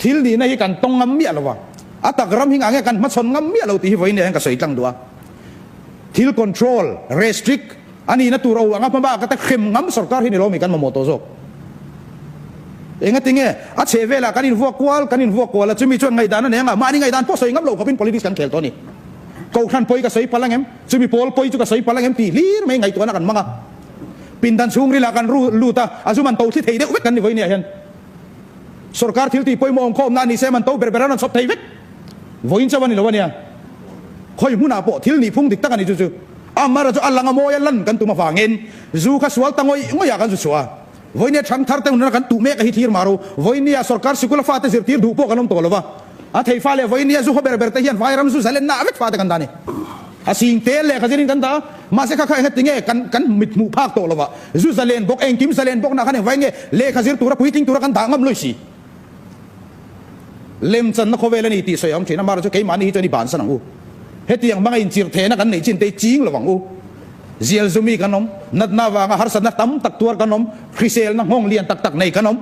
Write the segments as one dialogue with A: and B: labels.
A: Thil nihna hi kan tawng ngam miah lo a, a tak ram hi ngah nge kan hmachhawn ngam miah lo tih hi vawiin ah hian ka sawi tlang duh a. Thil control, restrict, a nihna tur o anga hmabak ata hrem ngam sorkar hi ni lo mi kan mamawh tawh zawk. Engati nge a chheh velah kan invuak kual kan invuak kual a, chumi chuan ngaihdan a nei anga mahni ngaihdan pawh sawi ngam lo khawpin politics kan khel tawh a ni. Kohhran pawi ka sawi palh angem? Chumi pawl pawi chu ka sawi palh angem tih hlir mai ngaihtuahna kan hmang a. Pindan chhungrilah kan ru lut a, a zum an to thli thei deuh vek kan ni vawiin ah hian. Sorkar thil tih pawimawh awm khawmna a ni se man to ber ber an rawn chhawp thei vek. Vawiin chauh a ni lo a nia. Khawi hmunah pawh thil nih phung dik tak a ni chu chu. Amara chu a lang a mawi a lan kan tum avangin zu kha sual ta ngawih ngawih ah kan zu chhuah a. Vawinia thang thar te hunah kan tuh mek a hi thlir mah ro. Vawinia sorkar sikula fate zirtir duh pawh kan awm tawh lo va. A thei fa leh vawinia zu haw ber ber te hian vairam zu zalenna vek fate kan dah a ni. A sing tel leh kha zirin kan dah a, mahse kha kha enga tinge kan kan mit hmuh phak tawh lo va, zu zalen bawk, engkim zalen bawk nah khan engvai nge lehkha zir tura puitling tura kan dah ngam lawi si. Lemchanna khawvel a ni tih sawi a awm thin a, mahra chu keimahni hi chuan i bansan ang u. Hetiang hmanga inchirh thehna kan neih chin te hi ching lo ang u. Zial zumi kan awm, natna avanga harsatna tam tak tuar kan awm, hriselna nghawng lian tak tak nei kan awm.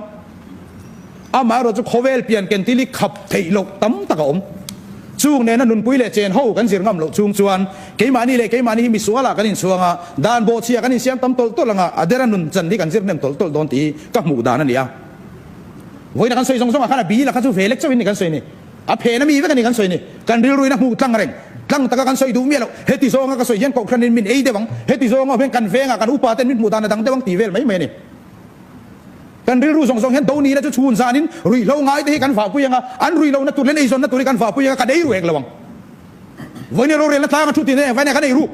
A: Amaherawhchu khawvel pian ken til hi khap theih loh tam tak a awm. Chung nena nunpui leh chen ho kan zir ngam loh chung chuan keimahni leh keimahni hi misualah kan inchhuang a, dan bawhchhia kan insiam tam tawlh tawlh anga a dera nun chan hi kan zir hnem tawlh tawlh dawn tih hi ka hmuh dan a ni a. Vawiina kan sawi zawng zawngah khan a bil a kha chu ve lek chauhin ni kan sawi ni. A phen a mi vek a ni kan sawi ni. Kan rilruin a hmuh tlang reng. Tlang taka kan sawi duh miah loh. Heti zawnga ka sawi hian kohhranin min ei deuh ang, heti zawnga awm hian kan vengah kan upa ten min hmuh dan a dang deuh ang tih vel mai mai a ni. Kan rilru zawng zawng hian do nihna chu chhun zanin ruihhlo ngaite hi kan vahpui ang a, an ruihlohna tur leh an eizawnna tur hi kan vahpui ang a, kan ei ruh eng lo ang. Vawiin rorelna tlanga thu tihna engvaiin kan ei ruk?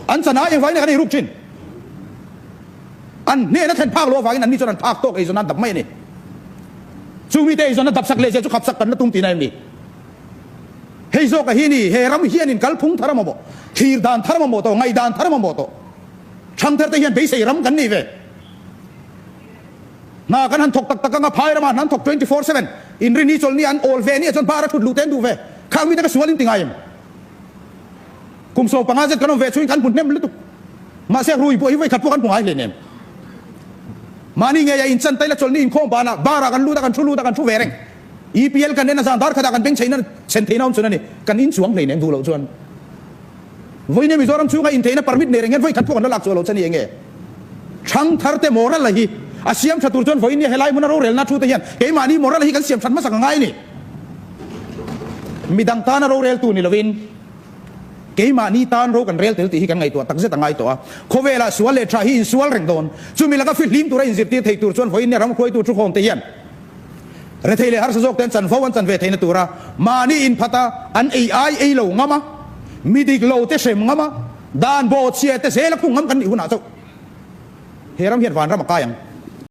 A: An chana engvaiin kan ei ruk thin? An hnehna thlen phak loh avangin anni chuan an phak tawk eizawnna an dap mai a ni. Chu mite eizawnna dap sak leh zia chu khap sak kan la tum tihna em ni? Hei zawka hi ni, he ram hianin kalphung thar a mamawh, thlir dan thar a mamawh tawh, ngaihdan thar a mamawh tawh. Thangthar te hian beisei ram kan nei ve. Hna kan han thawk tak tak anga phai ramah hna an thawk 24/7. Inrini chawlhni an awl ve ania chuan bar a thut luh te an duh ve. Khang mite ka sual in ti ngai em? Kum 15 zet kan awm ve chungin kan hmu hnem lutuk. Mahse rui pawh hi vawikhat pawh kan hmu ngai hleinem. Mahni ngei a inchan taila chawlhni inkhawm banah bar ah kan lut a kan thu lut a kan thu ve reng. EPL kan en a zan dar khatah kan beng chheina chhen theihna awm chun a ni. Kan inchuang hleinem duh loh chuan. Vawiin Mizoram chhunga intheihna permit nei reng hian vawikhat pawh kan la lak chhuah loh che ni enge? Thangthar te moral a hi a siam tha tur chuan vawiin nia helai hmuna rorelna thu te hian keimahni moral hi kan siam that hmasak a ngai ni. Midang tana rorel tu ni lovin keimahni tan ro kan rel tel tih hi kan ngaihtuah takzet a ngai tawh a. Khawvelah sual leh tha hi insual reng dawn. Chumi laka fihlim tura inzirtir thei tur chuan vawiin nia ram hruaitu thukhawm te hian Rethei leh harsa zawk te an chanvo an chan ve theihna tura mahni inphat a, an ei ai ei lo ngam a, mi dik lo te hrem ngam a, dan bawhchhia te zel a khung ngam kan nih hunah chauh he ram hian vanram a kai ang.